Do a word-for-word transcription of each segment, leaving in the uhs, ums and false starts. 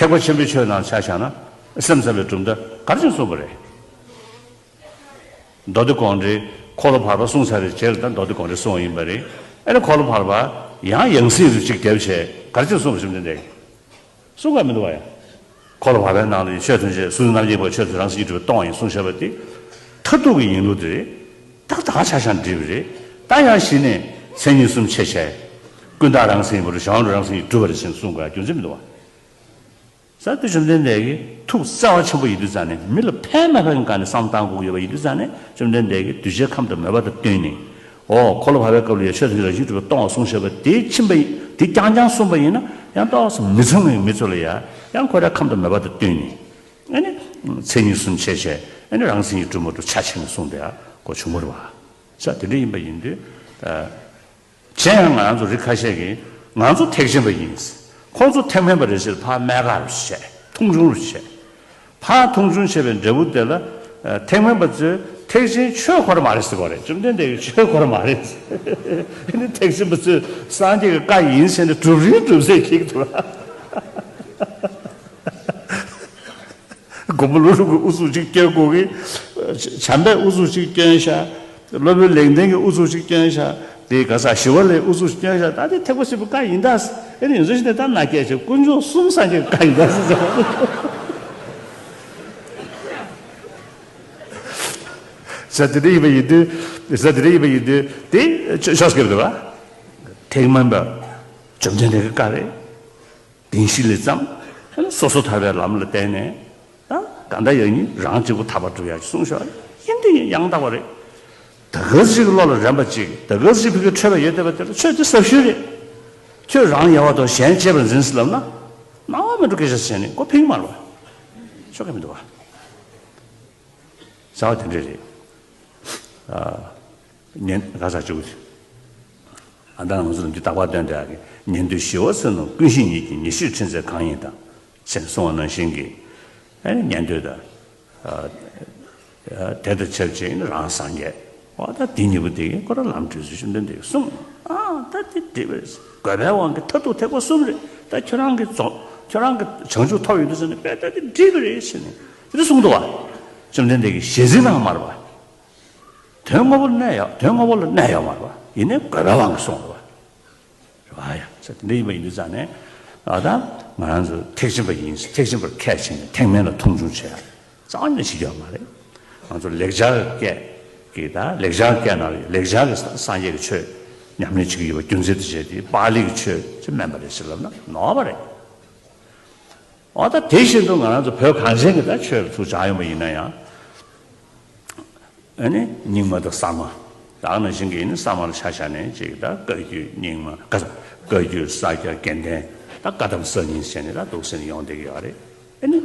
ཐེག་པ་ཆེན་པོའི་ཆོས་ནང་ཆ་བཞག་ན་སེམས་ཙམ་པའི་གྲུབ་མཐའ་ག་རེ་བྱས་གསུངས་པ་རེད། མདོ་སྡེ་དགོངས་འགྲེལ་འཁོར་ལོ་བར་པ་གསུངས་ཚར་བའི་རྗེས་ལ་ད་མདོ་སྡེ་དགོངས་འགྲེལ་གསུངས་པ་ཡིན་པ་རེད། ཨེ་ནི་འཁོར་ལོ་བར་པ་ཡང་ཡང་སྲིད་དུ་གཅིག་བསྡེབས་བྱས་ག་རེ་བྱས་གསུངས་པ་བཅོམ་ལྡན་འདས་ཀྱིས། གསུང་ག་མི་འདུག་བ་ཡ། འཁོར་ལོ་བར་པའི་ནང་ལ་ཆོས་ཐམས་ཅད་གཟུགས་རྣམ་གཉིས་པ་ཆོས་ཐམས་ཅད་རང་བཞིན་གྱིས་གྲུབ་པས་སྟོང་ཡིན་གསུངས་བཞག་པ་དེ། མཐར་ཐུག་གི་ཡིན་ལུགས་དེ་རེད། ད་ད་ག་ཆ་བཞག་འགྲིག་པ་རེད། ད་ཡང་གཞི་ནས་མཚན་ཉིད་གསུམ་ཕྱེ་བྱས། ཀུན་བརྟགས་རང་མཚན་ཡིན་པ་རེད། གཞན་དབང་རང་མཚན་ཡིན་གྲུབ་པ་རེད་ཟེར་ནས་གསུང་དགོས་ཡ་རྒྱུ་མཚན་མི་འདུག་བ། ས་དེ་བཅོམ་ལྡན་འདས་ཀྱིས་ཐུགས་བརྩེ་བ་ཆེན་པོ་ཡིན་དུས་ཙང་ནས་མི་ལ་ཕན་མ་ཕན་གྱི་སྒང་ནས་བསམ་བློ་བཏང་དགོས་ཀྱི་ཡོད་པ་ཡིན་དུས་ཙང་ནས་བཅོམ་ལྡན་འདས་ཀྱིས་གདུལ་བྱའི་ཁམས་དང་མོས་པ་དང་བསྟུན་ནས། ཨོ་འཁོར་ལོ་བར་པའི་སྐབས་ལ་ཡང་ཆོས་ཐམས་ཅད་རང་བཞིན་གྲུབ་པས་སྟོང་བ་གསུངས་བཞག་པ་དེ་ཕྱིན་པ་ཡིན། དེ་རྐྱང་རྐྱང་གསུངས་པ་ཡིན་ན་ཡང་ཏོག་ཙམ་མི་ཚང་བའི་མི་ཚོ་ལ་ཡང་ཡང་ཁོ་རའི་ཁམས་དང་མོས་པ་དང་བསྟུན་ནས། ཨ་ནི་མཚན་ཉིད་གསུམ་ཕྱེ་བྱས་ཨ་ནི་རང་མཚན་གྱིས་གྲུབ་མ་གྲུབ་ཆ་ཕྱེ་ནས་གསུངས་པ་ཡང་གོ་བྱུང་བ་རེད་བ། ས་དེ་འདྲ་ཡིན་པ་ཡིན་དུས། གཞན་ཡང་ང་རང་ཚོ་རིགས་ཁ་ཤས་ཀྱིས་ང་ཚོ་ཐེག་ཆེན་པ་ཡིན། ཁོང་ཚོ་ཐེག་དམན་པ་རེད་ཟེར་ཕར་སྨད་ཁག་རུ་བྱས། མཐོང་ཆུང་རུ་བྱས། ཕར་མཐོང་ཆུང་བྱས་པའི་འབྲས་བུ་དེ་ལ་ཨ་ཐེག་དམན་པ་ཚོས་ཐེག་ཆེན་ཆོས་གོ་ར་མ་རེད་ཟེར་གོ་རེད། བཅོམ་ལྡན་འདས་ཀྱིས་ཆོས་གོ་ར་མ་རེད་ཟེར། ཨ་ནི་ཐེག་ཆེན་པ་ཚོས་སངས་རྒྱས་ཀྱི་བཀའ་ཡིན་ཟེར་ནས་གྲུབ་རིན་གྲུབ་ཟེར་ཁྱེར་གྱི་འདུག་ལ། མགོན་པོ་ཀླུ་སྒྲུབ་ཀྱིས་ཨུ་ཚུགས་གཅིག་སྐྱོན་དགོས་ཀྱི། བྱམས་པས་ཨུ་ཚུགས་གཅིག་སྐྱོན་ཤག་སློབ་དཔོན་ལེགས་ལྡན་གྱིས་ཨུ་ཚུགས་གཅིག་སྐྱོན་ཤག་དེའི་ག་ས་ཞི་བ་ལྷས་ཨུ་ཚུགས་གཅིག་སྐྱོན་ཤག་ད་དེ་ཐེག་པ་ཆེན་པོའི་བཀའ་ཡིན་ད། ཨེ་ནི་ཡོད་ཚོད་ཞིག་ནས་ད་མནའ་སྐྱེལ་བྱས་དཀོན་མཆོག་གསུམ་སངས་རྒྱས་ཀྱི་བཀའ་ཡིན་ད་ཟེར། ཟེར་དེ་འདྲ་ཡིན་པ་ཡིན་དུས། ཟེར་དེ་འདྲ་ཡིན་པ་ཡིན་དུས་དེ་ཆོས་ཆོས་སྐད་དུ་བ། ཐེག་དམན་པ་བཅོམ་ལྡན་འདས་ཀྱི་བཀའ་རེད། བདེན་བཞི་ལས་བརྩམས། སོ་སོ་ཐར་པའི་ལམ་ལ་བརྟེན་ནས། ད་ག་འདྲ་ཡང་ཉིད་རང་གཅིག་པུ་ཐར་པར་འགྲོ་ཡག་གསུངས་ཤོག་ཡིན་དེ་ཡང་དག་པ་རེད། ད་ག་ཟིག་གི་བློ་ལ་རན་པ་གཅིག་ད་ག་ཟིག་ཕ་གི་འཕྲོད་པ་ཡོད་བསྡད་པ་དེ་ལ་ཆོས་དེ་ཟབ་ཤོས་རེད། ཁྱོད་རང་ཡལ་བ་དང་གཞན་གཅེས་པར་འཛིན་ཟེར་ལབ་ན། སྣང་བ་མི་འགྲོ་སྐད་ཆ་བྱས་ནས་ཁོ་ཕིག་མ་རེད་བ། ཆོག་གི་མི་འདུག་བ། རྩ་བ་དེ་འདྲས་རེད། ཨ། ཉན་ག་ས་བཅུག་ཨ་ད་ང་ཚོ་ལ་འདི་རྟག་པར་སྟོན་དེ་ཉན་ཐོས་ཞི་བ་འཚོལ་རྣམས་ཀུན་ཤེས་ཉིད་ཀྱིས་ཉེར་ཞིར་ཁྲིད་མཛད་གང་ཡིན་དང་། ཞེས་གསུངས་པ་ནང་བཞིན་གྱི། ཨ་ནི་ཉན་ཐོས་དང་། ཨ། དེ་དང་ཆབས་ཅིག་ནི་རང་སངས་རྒྱས། འོ་ད་འདི་གཉིས་པོ་དེ་གིས་ཁོ་རང་ལམ་བགྲོད་ཚུལ་བཅོམ་ལྡན་འདས་ཀྱིས་གསུངས། ཨ་ད་དེ་འགྲིག་པ་རེད། དགོས་པའི་དབང་གིས་མཐར་ཐུག་ཐེག་པ་གསུམ་རེད། ད་ཁྱོད་རང་གི་རྫོགས་ཁྱོད་རང་གི་བྱང་ཆུབ་ཐོབ་ཡོང་དུས་ཙམ་ནས་དཔེ་ད་དེ་འགྲིག་པ་རེད་ཟེར་ནས་དེ་འདྲ་གསུངས་འདུག་བ། བཅོམ་ལྡན་འདས་ཀྱིས་ཞལ་གཟིགས་གནང་མ་རེད་བ། དོན་དངོས་པོ་ལ་གནས་ཡོད། དོན་དངོས་པོ་ལ་གནས་ཡོད་མ་རེད་བ། ཡིན་ནའི་དགོས་པའི་དབང་གིས་གསུངས་རེད་བ། རེད་བ་ཡ། ས་དེ་འདྲ་ཡིན་པ་ཡིན་དུས་ཙང་ནས། ཨ་ད་ང་རང་ཚོ་ཐེག་ཆེན་པ་ཡིན། ཐེག་ཆེན་པར་ཁས་འཆེ་ནས་ཐེག་དམན་ལ་མཐོང་ཆུང་བྱས། རྩ་བ་ནས་བྱེད་ཀྱི་ཡོད་མ་རེད། ང་ཚོ་ལེགས་སྦྱར་སྐད་ཀྱི་ད་ལེགས་སྦྱར་སྐད་ནང་ལ་ལེགས་སྦྱར་གྱི་སངས་རྒྱས་ཀྱི་ཆོས་ཉམས་ལེན་བྱེད་ཀྱི་ཡོད་པ་རྒྱུ་མཚན་དུ་བྱས་ཏེ་པཱ་ལི་གི་ཆོས་ཅིག་དམན་པ་རེད་ཟེར་ལབ་ན་ནོར་བ་རེད། འོ་ད་དེ་བཞིན་དུ་ང་རང་ཚོ་བོད་གངས་ཅན་གྱི་ད་ཆོས་ལ་ཐུགས་སྦྱངས་ཡོང་བ་ཡིན་ན་ཡང་། ཨ་ནི་རྙིང་མ་དང་གསར་མ། ད་ག་ནང་བཞིན་གྱི་ཡིན་ན་གསར་མ་ལ་ཆ་བཞག་ནས་ཅིག་ད་བཀའ་བརྒྱུད་རྙིང་མ་བཀའ་བཀའ་བརྒྱུད་ས་སྐྱ་དགེ་ལྡན་ད་བཀའ་གདམས་གསར་རྙིང་བྱས་ནས་ད་འདུག་སེ་ནས་ཡོང་བསྡད་ཀྱི་ཡོད་རེད། ཨ་ནི་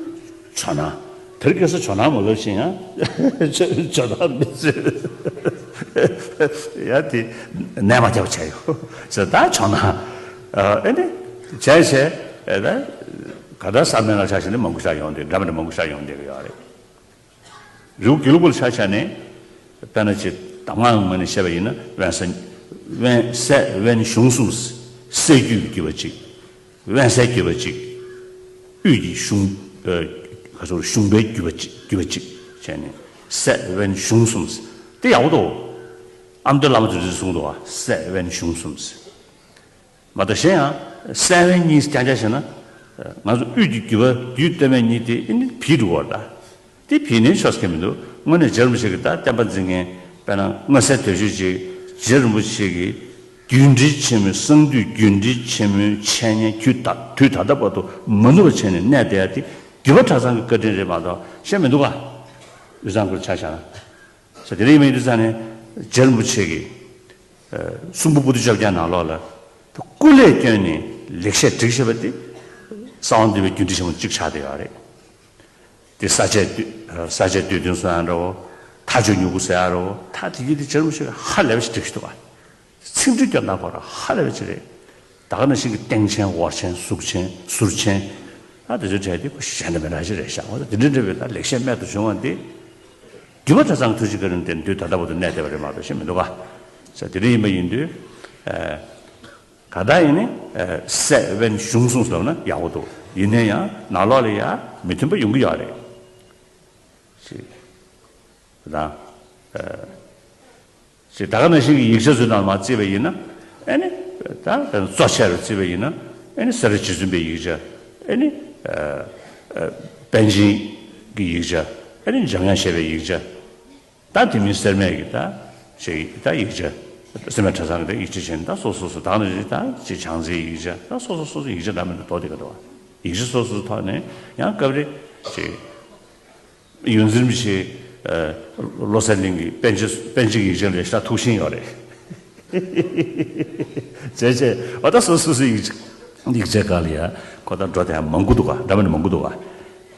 ཇོ་ནང་། དེར་སྐད་ས་ཇོ་ནང་མ་ལབ་ཤེས་ཡང་ཇོ་ནང་མི་བརྩི། ཡ་དེ་གནས་མ་ཁྱབ་བྱས་ཡོད་ཟེར་ད་ཇོ་ནང་། ཨ་ནི་བྱས་བྱས་ཨེ་ད་ག་ད་གསར་མའི་ལ་ཆ་བཞག་ནས་མང་པོ་ཞིག་ཡོང་བསྡད། འདྲ་མི་འདྲ་མང་པོ་ཞིག་ཡོང་བསྡད་ཀྱི་ཡོད་རེད། རི་བོ་དགེ་ལུགས་པ་ལ་ཆ་བཞག་ནས། དཔེར་ན་ཅིག་གདམས་ངག་ངོས་ནས་བཤད་པ་ཡིན་ན་དབེན་ས། དབེན་སྲས་དབེན་གཞུང་གསུམ། སྲས་བརྒྱུད་ཀྱི་བརྒྱུད་པ་གཅིག་དབེན་སའི་བརྒྱུད་པ་གཅིག་དབུས་ཀྱི་གཞུང་། ཨ། ག་ཚོད་གཞུང་པའི་བརྒྱུད་པ་གཅིག་བརྒྱུད་པ་གཅིག་བྱས་ནས་སྲས་དབེན་གཞུང་གསུམ། དེ་ཡག་པོ་འདུག་ཨ་མདོའི་བླ་མ་དེ་ཚོས་གསུངས་འདུག་བ། སྲས་དབེན་གཞུང་གསུམ། མ་གཏོགས་གཞན་ཡང་སྲས་དབེན་གཉིས་རྐྱང་རྐྱང་བྱས་ན། ང་ཚོ་དབུས་ཀྱི་བརྒྱུད་པ་རྒྱུད་སྟོད་སྨད་གཉིས་དེ་ཨེ་ནི་བྱས་འགྲོ་གི་ཡོད་རེད་ད། དེ་བྱས་ནའི་ཆོག་ས་མི་འདུག་དངོས་གནས་རྗེ་རིན་པོ་ཆེ་གིས་ད་བསྟན་པ་འཛིན་མཁན་དཔེར་ན་མངོན་གསལ་དོད་ཤོས་ཅིག་རྗེ་རིན་པོ་ཆེ་གིས་རྒྱུད་འགྲེལ་ཆེན་མོའི་གསང་འདུས་རྒྱུད་འགྲེལ་ཆེན་མོའི་འཆད་ཉན་དུས་ད་དུས་ད་ལྟ་བར་དུ་མ་ནུབ་པ་བྱས་ནས་གནས་བསྡད་ཡ་དེ་བརྒྱུད་པ་གྲྭ་ཚང་གི་བཀའ་དྲིན་རེད་མ་གཏོགས་གཞན་མི་འདུག་ག་དབུས་གཙང་ཁུལ་ཆ་བཞག་ན། ས་དེ་རིང་མི་འདུག་ས་ནས་རྗེ་རིན་པོ་ཆེ་གིས། གསུང་འབུམ་པོ་ཏི་བཅོ་བརྒྱད་ནང་ལོགས་ལ། སྐུ་ལས་བསྐྱོན་ནས་ལེགས་བཤད་བསྒྲིགས་བཞག་པ་དེ། གསང་བ་འདུས་པའི་རྒྱུད་འགྲེལ་ཆེན་མོ་གཅིག་ཆགས་བསྡད་ཡོད་རེད། དེ་ས་བཅད་བསྡུས་ས་བཅད་བསྡུས་དོན་གསུང་ཡ་འདྲ་བོ། མཐའ་དཔྱོད་མྱུ་གུ་ཟེར་ཡ་འདྲ་བོ། ད་དེ་ཡིན་དེ་རྗེ་རིན་པོ་ཆེ་གིས་ཧ་ལས་པ་ཞིག་བསྒྲིགས་བཞག་འདུག་བ། ཚིག་འབྲུ་སྐྱོན་དང་ཁོ་རང་ཧ་ལས་པ་ཅིག་རེད། ད་ག་ནང་བཞིན་གྱི་སྟེང་ཆེན་འོག་ཆེན་ཟུར་ཆེན་ཟུར་ཆེན། ཨ་དེ་ཚོའི་གྲས་དེ་ཁོ་གཞན་དང་མི་འདྲ་ཞིག་རེད་ཤག་འོ་ད་དེ་འདྲ་འདྲ་བའི་ད་ལེགས་བཤད་རྨད་དུ་བྱུང་བ་འདི། བརྒྱུད་པ་གྲྭ་ཚང་དུས་ཅི་ག་རིང་དེ་དུས་ད་ལྟ་བར་དུ་གནས་བསྡད་པ་རེད་མ་གཏོགས་ཤེས་མི་འདུག་ག་ས་དེ་འདྲ་ཡིན་པ་ཡིན་དུས། ཨ། ག་ད་ཡིན་ནི། ཨ། སྲས་དབེན་གཞུང་གསུམ་ཟེར་ན་ཡག་པོ་འདུག་ཡིན་ན་ཡང་ནང་ལོགས་ལ་ཡང་མི་མཐུན་པ་ཡོང་གི་ཡོད་རེད། ཅེས་དང་། ཅེས་ད་ག་ནང་བཞིན་གྱི་ཡིག་ཆ་ཚོའི་ནང་ལ་མར་བརྩིས་པ་ཡིན་ན། ཨེ་ནི། ད་གཙོ་ཆེ་རུ་བརྩིས་པ་ཡིན་ན། ཨེ་ནི་སེ་ར་རྗེ་བཙུན་པའི་ཡིག་ཆ། ཨེ་ནི། པཎ་ཆེན་གྱི་ཡིག་ཆ། ཨེ་ནི་འཇམ་དབྱངས་བཞད་པའི་ཡིག་ཆ། ད་དེ་མིན་སེར་སྨད་ཀྱི་ད་ཞེས་ད་ཡིག་ཆ། སེར་སྨད་གྲྭ་ཚང་གི་ད་ཡིག་ཆ་བྱས་ནས་ད་སོ་སོ་སོ་ད་ནི་ད་ཅིག་བྱང་རྩེའི་ཡིག་ཆ་ད་སོ་སོ་སོ་སོ་ཡིག་ཆ་འདྲ་མི་འདྲ་འདོགས་བསྡད་ཀྱི་འདུག་བ། ཡིག་ཆ་སོ་སོ་སོ་ཐོག་ནས་ཡང་སྐབས་རེ་ཅིག་ཡོངས་འཛིན་རིན་པོ་ཆེ་བློ་གསལ་གླིང་གི་པཎ་ཆེན་པཎ་ཆེན་གྱི་ཡིག་ཆ་ལ་ཞེ་དྲག་ཐུགས་ཞེན་ཡོད་རེད། བྱས་བྱས་འོ་ད་སོ་སོ་སོ་ཡིག་ཆ་ཡིག་ཆ་སྒང་ལ་ཡ་ཁོ་ད་འགྲོ་དེ་མང་པོ་འདུག་ག་འདྲ་མི་འདྲ་མང་པོ་འདུག་ག་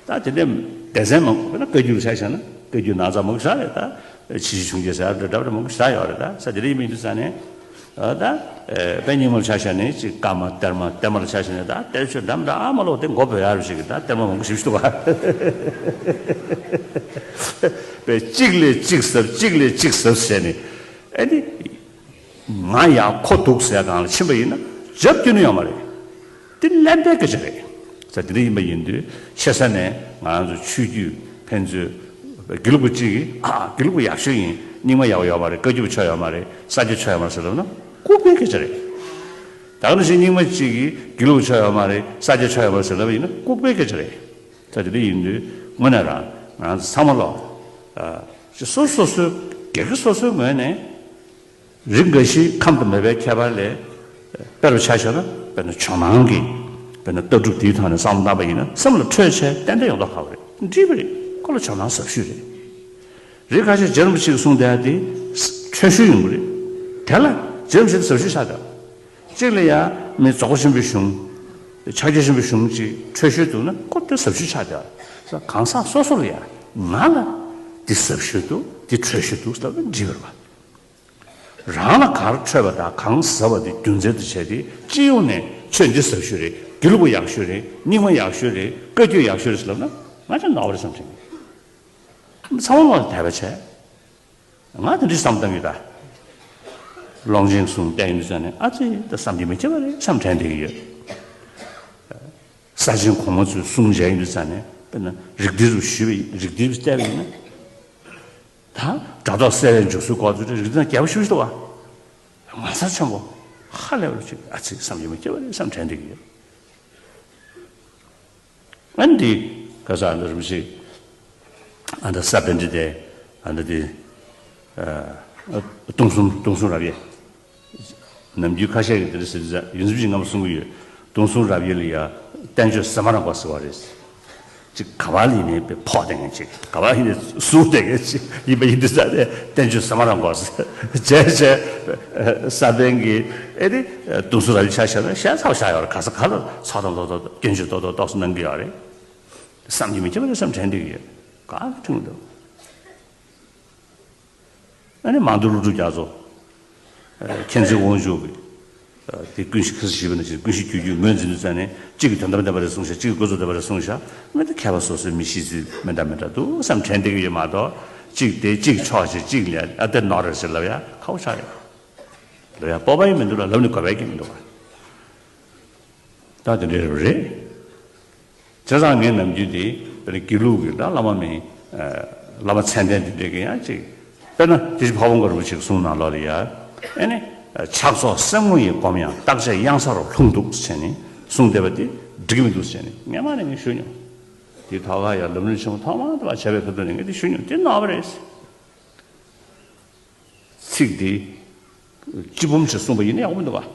ད་དེ་འདྲའི་སྡེ་ཚན་མང་པོ་ན་བཀའ་བརྒྱུད་ལ་ཆ་བཞག་ན་བཀའ་བརྒྱུད་ནང་ཚགས་མང་པོ་ཞེ་དྲག་རེད། ད་ཕྱི་ཤུལ་བྱུང་རྒྱལ་ཟེར་ཡ་འདྲ་འདྲ་མང་པོ་ཞེ་དྲག་ཡོད་རེད། ད་ས་དེ་འདྲ་ཡིན་མིན་དུས་ཙང་ནས་ད་དཔལ་རྙིང་མ་ལ་ཆ་བཞག་ནས་ཅིག་བཀའ་མ་གཏེར་མ་གཏེར་མ་ལ་ཆ་བཞག་ནས་ད་གཏེར་ཆོས་འདྲ་མི་འདྲ་ཨ་མ་ལོག་དེ་མགོ་བོད་ཡར་ཞིག་གི་ད་གཏེར་མ་མང་པོ་ཞིག་འདུག་ག་པས་གཅིག་ལས་གཅིག་ཟབ་གཅིག་ལས་གཅིག་ཟབ་བྱས་ནས་ཨ་ནི། ང་ཡང་ཁོ་འདུག་ཟེར་སྒང་ལ་ཕྱིན་པ་ཡིན་ན་རྒྱབ་སྐྱོར་ནི་ཡོད་མ་རེད། འདི་གླེན་པའི་སྐད་ཆ་རེད། ས་དེ་འདྲ་ཡིན་པ་ཡིན་དུས་ཆེ་ས་ནས་ང་རང་ཚོ་ཆོས་བརྒྱུད་ཕན་ཚུན་དགེ་ལུགས་པ་གཅིག་གིས་ཨ་དགེ་ལུགས་པ་ཡག་ཤོས་ཡིན། རྙིང་མ་ཡག་པོ་ཡོད་མ་རེད། བཀའ་བརྒྱུད་པ་ཆོ་ཡོད་མ་རེད། ས་སྐྱ་ཆོ་ཡོད་མ་རེད་ཟེར་ལབ་ན་ལྐུགས་པའི་སྐད་ཆ་རེད། ད་ག་ནང་བཞིན་རྙིང་མ་གཅིག་གིས་དགེ་ལུགས་པ་ཆོ་ཡོད་མ་རེད། ས་སྐྱ་ཆོ་ཡོད་མ་རེད་ཟེར་ལབ་པ་ཡིན་ན་ལྐུགས་པའི་སྐད་ཆ་རེད། ད་དེ་འདྲ་ཡིན་དུས་དངོས་གནས་རང་ང་རང་ཚོ་ཚང་མ་ལོག་སོ་སོ་སོའི་སྒེར་གྱི་སོ་སོའི་ངོས་ནས། རིགས་འགའ་ཞིག་ཁམས་དང་མོས་པའི་ཁྱད་པར་ལས། དཔེ་རུ་ཆ་བཞག་ན་དཔེར་ན་ཇོ་ནང་གི་དཔེར་ན་ལྟ་གྲུབ་དེའི་ཐོག་ནས་བསམ་བློ་བཏང་པ་ཡིན་ན་སེམས་ལ་འཕྲོད་བྱས་ཏན་ཏན་ཡོང་མདོག་ཁ་པོ་རེད། འགྲིག་པ་རེད། ཁོ་ལ་ཇོ་ནང་ཟབ་ཤོས་རེད། རིགས་ཁ་ཤས་རྗེ་རིན་པོ་ཆེས་གསུངས་བསྡད་དེ་འཕྲོད་ཤོས་ཡོང་གི་རེད། དེ་ལ་རྗེ་རིན་པོ་ཆེ་དེ་ཟབ་ཤོས་ཆགས་བསྡད། གཅིག་ལ་ཡང་མི་རྫོགས་པ་ཆེན་པོའི་གཞུང་། ཕྱག་རྒྱ་ཆེན་པོའི་གཞུང་གཅིག་འཕྲོད་ཤོས་འདུག་ན་ཁོ་དེ་ཟབ་ཤོས་ཆགས་བསྡད། གང་ཟག་སོ་སོ་ལ་ཡང་ང་ལ་འདི་ཟབ་ཤོས་འདུག་འདི་འཕྲོད་ཤོས་འདུག་ཟེར་བ་འགྲིག་པ་རེད་པ། རང་ལ་ག་རེ་འཕྲོད་པ་དང་གང་ཟབ་པ་དེ་རྒྱུ་མཚན་དུ་བྱས་ཏེ་སྤྱི་ཡོངས་ནས་ཆོས་འདི་ཟབ་ཤོས་རེད། དགེ་ལུགས་པ་ཡག་ཤོས་རེད། རྙིང་མ་ཡག་ཤོས་རེད། བཀའ་བརྒྱུད་ཡག་ཤོས་རེད་ཟེར་ལབ་ན་ང་ཅག་ནོར་བ་རེད་བསམ་དྲན་གྱི། ཚང་མ་ལ་དད་པ་བྱས། ང་དེ་འདྲའི་བསམ་བཏང་གི་ད། ཀློང་ཆེན་གསུང་བལྟས་ཡིན་དུས་ཙང་ནས་ཨ་ཙི་ད་བསམ་གྱིས་མི་ཁྱབ་པ་རེད་བསམ་དྲན་བསྡད་ཀྱི་ཡོད། ས་ཆེན་གོང་མ་ཚོས་གསུང་བྱས་ཡིན་དུས་ཙང་ནས་དཔེར་ན་རིགས་འདི་རུ་ཞུས་པའི་རིགས་འདི་རུ་བལྟས་པ་ཡིན་ན། ད་སྒྲ་རྟོག་གསལ་བའི་འཇུག་སྲོལ་སྐོར་ཚོ་རིགས་འདི་ན་རྒྱས་པོ་ཞུ་ཞུ་འདུག་བ། ངོ་མཚར་ཆེན་པོ་ཧ་ལས་པ་ཅིག་ཨ་ཙི་བསམ་གྱིས་མི་ཁྱབ་པ་རེད་བསམ་དྲན་བསྡད་ཀྱི་ཡོད། ཨ་ནི་འདི་ག་ས་ཨ་ནི་རིམ་བཞིན་ཨ་ནི་ས་པཎ་ཌི་ཏའི་ཨ་ནི་འདི་ཨ་སྟོང་གསུམ་སྟོང་གསུམ་རབ་དབྱེ། ནམ་རྒྱུན་ཁ་ཤས་ཀྱིས་འདི་འདྲ་ཟེར་དུས་ཡོངས་འཛིན་པ་ཅིག་སྔ་མོ་གསུང་གི་ཡོད། སྟོང་གསུམ་རབ་དབྱེ་ལ་ཡ་བསྟན་བཅོས་ཟ་མ་ར་མགོ་ཟེར་བ་རེད། ཅིག་ག་བ་ལ་ཡིན་ནའི་དཔེ་ཕོག་བསྡད་མཁན་ཅིག་ག་བ་ཡིན་ནའི་ཟུག་བསྡད་མཁན་ཅིག་ཡིན་པ་ཡིན་དུས་ཙང་ནས་བསྟན་བཅོས་ཟ་མ་ར་མགོ་ཟེར་བྱས་བྱས། ས་པཎ་གྱིས་ཨེ་རེད། སྟོང་གསུམ་རབ་དབྱེ་ཆ་བཞག་ན་ཞལ་ཚ་བོ་བཞག་ཡོད་རེད། ག་ས་ག་ལ་ཚོགས་དང་ལོ་ཏོག་སྐྱོན་བརྗོད་ཏོག་ཏོག་ཏོག་ཙམ་གནང་གི་ཡོད་རེད། བསམ་གྱིས་མི་ཁྱབ་པ་རེད་བསམ་དྲན་བསྡད་ཀྱི་ཡོད། ག་གི་ཁྲིམས་འདུག་ཨ་ནི་མང་ཐོས་ཀླུ་སྒྲུབ་རྒྱ་མཚོ། མཁྱེན་བརྩེ་དབང་ཕྱུག་གིས། དེ་ཀུན་གཞི་ཁ་སང་ཞུས་པ་ནང་བཞིན་ཀུན་གཞི་རྒྱུད་རྒྱུད་ངོས་འཛིན་དུས་ཙང་ནས་གཅིག་གིས་དོན་དམ་བདེན་པ་རེད་གསུངས་ཤག་གཅིག་གིས་ཀུན་རྫོབ་བདེན་པ་རེད་གསུངས་ཤག་ང་ཚོ་མཁས་པ་སོ་སོའི་མི་ཤེས་ཚུལ་མི་འདྲ་མི་འདྲ་འདུག་བསམ་དྲན་བསྡད་ཀྱི་ཡོད་མ་གཏོགས་གཅིག་དེ་གཅིག་ཕྱོགས་བྱས་གཅིག་ལ་ཨ་དེ་ནོར་རེད་ཟེར་ལབ་ཡ་ཁག་པོ་ཆགས་ཡོད། ལབ་ཡ་སྤོབས་པ་ཡང་མི་འདུག་ལ་ལབ་ནས་གོ་བ་ཡང་མི་འདུག་ག་ད་དེ་འདྲ་རེད། བྱས་ཙང་ངས་ནམ་རྒྱུན་དེ་དཔེར་ན་དགེ་ལུགས་ཀྱི་ད་བླ་མ་མིན། བླ་མ་མཚན་ལྡན་དེ་འདྲས་ཀྱི་ཡང་ཅིག་དཔེར་ན་དེ་བཞིན་འཕགས་པ་མགོན་རིན་པོ་ཆེའི་གསུང་ནང་ལོགས་ལ་ཡ། ཨེ་ནི། ཕྱག་རྫོགས་སེམས་ངོ་ཡི་སྒོམ་ཡང་བརྟག་དཔྱད་གཡང་ས་རུ་ལྷུང་འདུག་ཟེར་ནས་གསུངས་བསྡད་པ་དེ་འགྲིག་གི་མི་འདུག་ཟེར་ནས་སྔན་མ་ནས་ངས་ཞུས་མྱོང་། དེ་ཐོག་ཁ་ཡ་ལམ་རིམ་ཆེན་མོ་ཐོག་མར་དུ་བྱས་པའི་སྐབས་དུ་ནས་ངས་དེ་ཞུས་མྱོང་། དེ་ནོར་བ་རེད། ཚིག་དེ། སྤྱི་སྦོམ་ཞིག་གསུངས་པ་ཡིན་ན་ཡག་པོ་མི་འདུག་བ།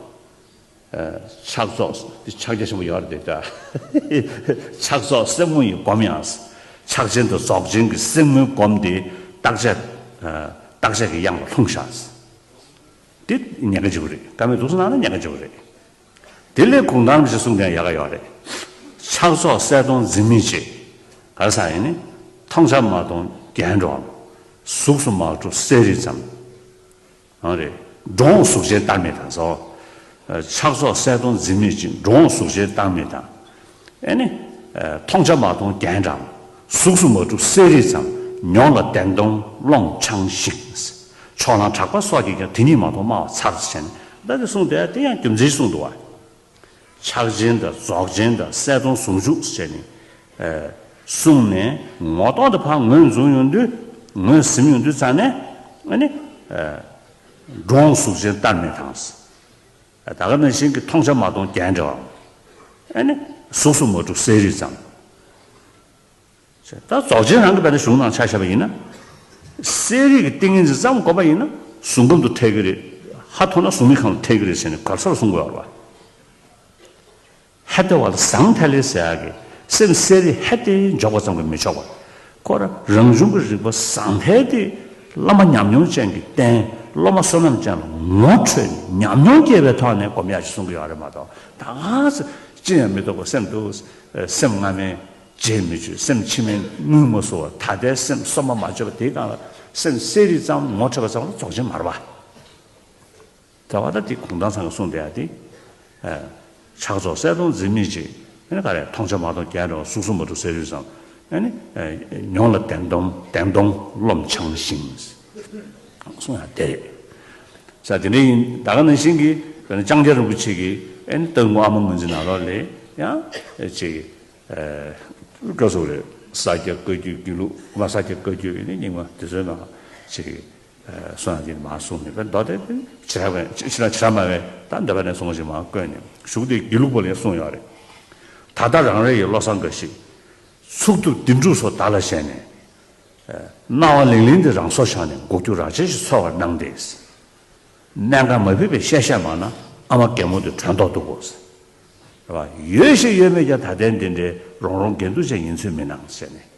ཕྱག་རྫོགས་དེ་ཕྱག་རྒྱ་ཆེན་པོ་ཡོད་རེད་དེ། ཕྱག་རྫོགས་སེམས་ངོ་ཡི་སྒོམ་ཡང་། ཕྱག་ཆེན་དང་རྫོགས་ཆེན་གྱི་སེམས་ངོའི་སྒོམ་དེ་བརྟག་དཔྱད། བརྟག་དཔྱད་ཀྱི་གཡང་ལ་ལྷུང་བཞག་དེ་ཉེན་ཁ་ཆེན་པོ་རེད། བཀའ་མོལ་འདུག་སེ་གནང་ན་ཉེན་ཁ་ཆེན་པོ་རེད། དེ་ལས་གུང་ཐང་རིན་པོ་ཆེས་གསུངས་དེ་ཡག་ག་ཡོད་རེད། ཕྱག་རྫོགས་གསལ་སྟོང་འཛིན་མི་བྱེད། ག་རེ་ཟེར་ཡིན་ནི། མཐོང་ཆ་མ་མཐོང་རྒྱན་འགྲོའམ། གཟུགས་སུ་མ་གྲུབ་གསལ་རིག་ཙམ། ཨང་རེད། འགྲོ་འོང་གཟུགས་ཅན་བལྟར་མེད་དང་སོ། ཕྱག་རྫོགས་གསལ་སྟོང་འཛིན་མི་བྱེད། འགྲོ་འོང་གཟུགས་ཅན་བལྟར་མེད་དང་། ཨེ་ནི། མཐོང་ཆ་མ་མཐོང་རྒྱན་འགྲོའམ། གཟུགས་སུ་མ་གྲུབ་གསལ་རིག་ཙམ། མྱོང་ལ་བདེན་སྟོང་ཀློང་འཆང་ཞིང་། ཕྱོགས་གླང་གྲགས་པ་སོགས་ཀྱིས་ཀྱང་། དེ་ཉིད་མ་མཐོང་སྨྲ་བ་མཚར་ཟེར་ནས་ད་དེ་གསུངས་དེ་དེ་ཡང་རྒྱུ་མཚན་གསུངས་འདུག་བ། ཕྱག་ཆེན་དང་རྫོགས་ཆེན་དང་གསལ་སྟོང་ཟུང་འཇུག་ཟེར་ནས་གསུངས་ནས། ངོ་ཐོག་དེ་ཕར་ངོས་འཛུམ་ཡོང་དུས། ངོས་ཟིན་ཡོང་དུས་ཙང་ནས་ཨ་ནི་འབྲོང་གཟུགས་ཅན་བལྟར་མི་དང་། ད་ག་ནང་བཞིན་གྱི་མཐོང་བྱ་མ་མཐོང་རྒྱན་འདྲ་བ། ཨ་ནི་གཟུགས་སུ་མ་གྲུབ་གསལ་རིག་ཙམ། ད་རྫོགས་ཆེན་རང་གི་བར་ན་གཞུང་ནང་ཆ་བཞག་པ་ཡིན་ན། གསལ་རིག་གི་ཏིང་ངེ་འཛིན་ཙམ་བསྒོམ་པ་ཡིན་ན་གཟུགས་ཁམས་སུ་ཐལ་གྱི་རེད། ཧ་མཐོང་ན་གཟུགས་མེད་ཁམས་ལ་ཐལ་གྱི་རེད་ཟེར་ནས་ག་ས་ལ་གསུང་དགོས་པ་རེད་པ། ཧད་དེ་བ་ལ་ཟང་ཐལ་ལེ་ཟེར་ཡག་གི་སེམས་གསལ་རིག་ཧད་དེ་འཇོག་པ་ཙམ་གྱིས་མི་ཆོག་པ། ཁོ་རང་རང་བྱུང་གི་རིག་པ་ཟང་ཐལ་དེ་བླ་མ་ཉམས་མྱོང་ཅན་གྱིས་བསྟན། སློབ་མ་བསོད་ནམས་ཅན་ལ་ངོ་འཕྲོད་ནས་ཉམས་མྱོང་སྐྱེས་པའི་ཐོག་ནས་སྒོམ་ཡག་ཅིག་གསུང་གི་ཡོད་རེད་མ་གཏོགས། ད་ག་ཚོད་ཅི་ཡང་མི་རྟོགས་པ་སེམས་འདུག་སེམས་སྔ་མའི་རྗེས་མི་གཅོད། སེམས་ཕྱི་མའི་དངུལ་མ་བཟོ་བ། ད་ལྟའི་སེམས་སོ་མ་མ་བཅོས་པ། དེའི་སྒང་ལ་སེམས་གསལ་རིག་ཙམ་ངོ་འཕྲོད་པ་ཙམ་ལ་རྫོགས་ཆེན་མ་རེད་པ། ད་བ་ད་དེ་གུང་ཐང་ཚང་གིས་གསུངས་བསྡད་ཡ་དེ། ཨ། ཕྱག་རྫོགས་གསལ་སྟོང་འཛིན་མི་གཅིག་ཨ་ནི་ག་རེ། མཐོང་བྱ་མ་མཐོང་རྒྱན་འདྲ་བ། གཟུགས་སུ་མ་གྲུབ་གསལ་རིག་ཙམ། ཨ་ནི་མྱོང་ལ་བདེན་སྟོང་བདེན་སྟོང་རློམ་འཆང་ཞིང་། གསུངས་ཡ་དེ་རེད། ས་དེ་འདྲ་ཡིན། ད་ག་ནང་བཞིན་གྱི་ཨ་ནི་ལྕང་སྐྱ་རིན་པོ་ཆེ་གིས་ཨ་ནི་རྟ་དགུང་ཨ་མ་ངོས་འཛིན་ནང་ལོགས་ལ་ཡང་ཅིག་ཨ། བཀའ་གསུང་རེད། ས་སྐྱ་བཀའ་བརྒྱུད་དགེ་ལུགས། མ། ས་སྐྱ་བཀའ་བརྒྱུད་ཡིན་ནི་རྙིང་མ་དེ་ཚོའི་ནང་ཅིག་ཨ། གསུང་ཡག་དེ་མར་གསུངས་ནས། དཔེ་མདོ་དེ་ཕྱི་རབས་ཕྱི་རབས་ཕྱི་རབས་སྨྲ་བའི་ད་འདོད་པ་ནས་གསུངས་པ་ཞིག་མར་བཀོད་ནས། གཞུག་དེ་དགེ་ལུགས་པ་ལ་གསུངས་ཡོད་རེད། ད་ལྟ་རང་རེ་ཡི་བློ་བཟང་འགའ་ཞིག་ཚུགས་ཐུབ་བདེན་གྲུབ་སོགས་བདག་ལ་བཞེས་ནས། སྣང་བ་ལིང་ལིང་འདི་རང་སྲོག་བཞག་ནས། འགུགས་རྒྱུ་རག་ཆས་ཤིག་འཚོལ་བར་གནང་སྟེ། གནད་འགག་མ་ཕིགས་པའི་བཤད་བཤད་མང་ན། ཨ་མ་རྒན་མོ་འདི་དྲོན་ཐོག་འདུག་གོ། རེད་པ། ཡོད་ཞིག་ཡོད་མེད་ཀྱང་། ད་ལྟའི་འདི་འདྲའི་རོང་རོང་འགལ་འདུ་ཅན་ཡིན་ཚོད་མི་སྣང་ཟེར་ནས།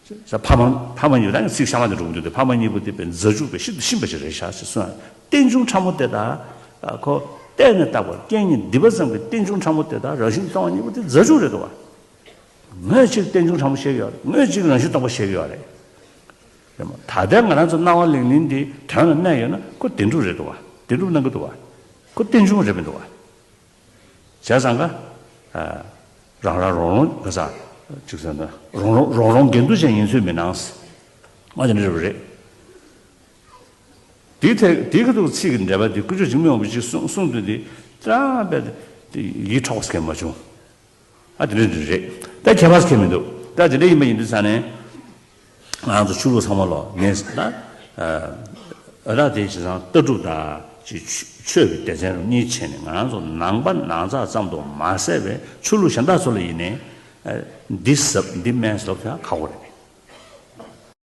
ས་ཕ་མ་ཕ་མ་གཉིས་པོ། ད་ངས་ཚིག་གཤའ་མ་དེ་འགྲོ་གི་འདུག་སྟེ། ཕ་མ་གཉིས་པོ་དེ་དཔེ་མཛའ་གཅུགས་པའི་ཤིན་ཏུ་གཤིན་པ་ཞིག་རེད་ཤག་ཅེས་གསུངས། རྟེན་འབྱུང་ཕྲ་མོ་དེ་དག་ཁོ་བལྟས་ནས་བཏགས་པ། རྐྱེན་ངན་སྡིག་པ་ཙམ་གྱི་རྟེན་འབྱུང་ཕྲ་མོ་དེ་དག་རང་བཞིན་སྟོང་པ་གཉིས་པོ་དེ་མཛའ་གཅུགས་རེད་འདུག་པ། ངོས་གཅིག་རྟེན་འབྱུང་ཕྲ་མོ་བཤད་ཀྱི་ཡོད་རེད། ངོས་གཅིག་རང་བཞིན་སྟོང་པ་བཤད་ཀྱི་ཡོད་རེད། རེད་མོ། ད་ལྟའི་ང་རང་ཚོ་སྣང་བ་ལིང་ལིང་འདི་དོན་ལ་གནས་ཡོད་ན་ཁོ་བདེན་གྲུབ་རེད་འདུག་པ། བདེན་གྲུབ་སྣང་གི་འདུག་པ། ཁོ་རྟེན་འབྱུང་རེད་མི་འདུག་པ། བྱས་ཙང་ཀ་ཨ། རང་རང་རོང་རོང་ག་ས་ཅིག་ཟེར་ན། རོང་རོང་རོང་རོང་འགལ་འདུ་ཅན་ཡིན་ཚོད་མི་སྣང་། མ་དེ་འདྲ་རེད་པ། རེད། དེའི་ཐད་དེའི་ཁ་ཐུག་ཚིག་གི་འགྲེལ་པ་དེ་དཀོན་མཆོག་འཇིགས་མེད་དབང་པོ་ཅིག་གསུང་གསུང་དུས་དེ་ཏྲ་བས་དེ་ཡིད་འཕྲོག་པ་ཟེར་མཁན་མ་བྱུང་། ཨ། དེ་འདྲ་འདྲ་རེད། ད་ཁྱད་པར་ཁྱད་མི་འདུག་ད་དེ་འདྲ་ཡིན་པ་ཡིན་དུས་ཙང་ནས། ང་ཚོ་ཆོས་ལུགས་ཚང་མ་ལོ་ངས་ད། ཨ། ཨ། ད་དེ་བྱས་ཙང་ལྟ་གྲུབ་དང་ཅིག་ཆོས་ཆོས་ཀྱི་སྡེ་ཚན་རུ་གཉིས་བྱས་ནས། ང་ཚོ་ནང་པ་ནང་ཚགས་ཙམ་དུ་མ་ཟད་པའི་ཆོས་ལུགས་གཞན་དག་ཚོ་ལ་ཡིན་ནའི། ཨ། འདི་ཟབ་འདི་དམན་ཟེར་ལབ་ཡག་ཁག་པོ་རེད།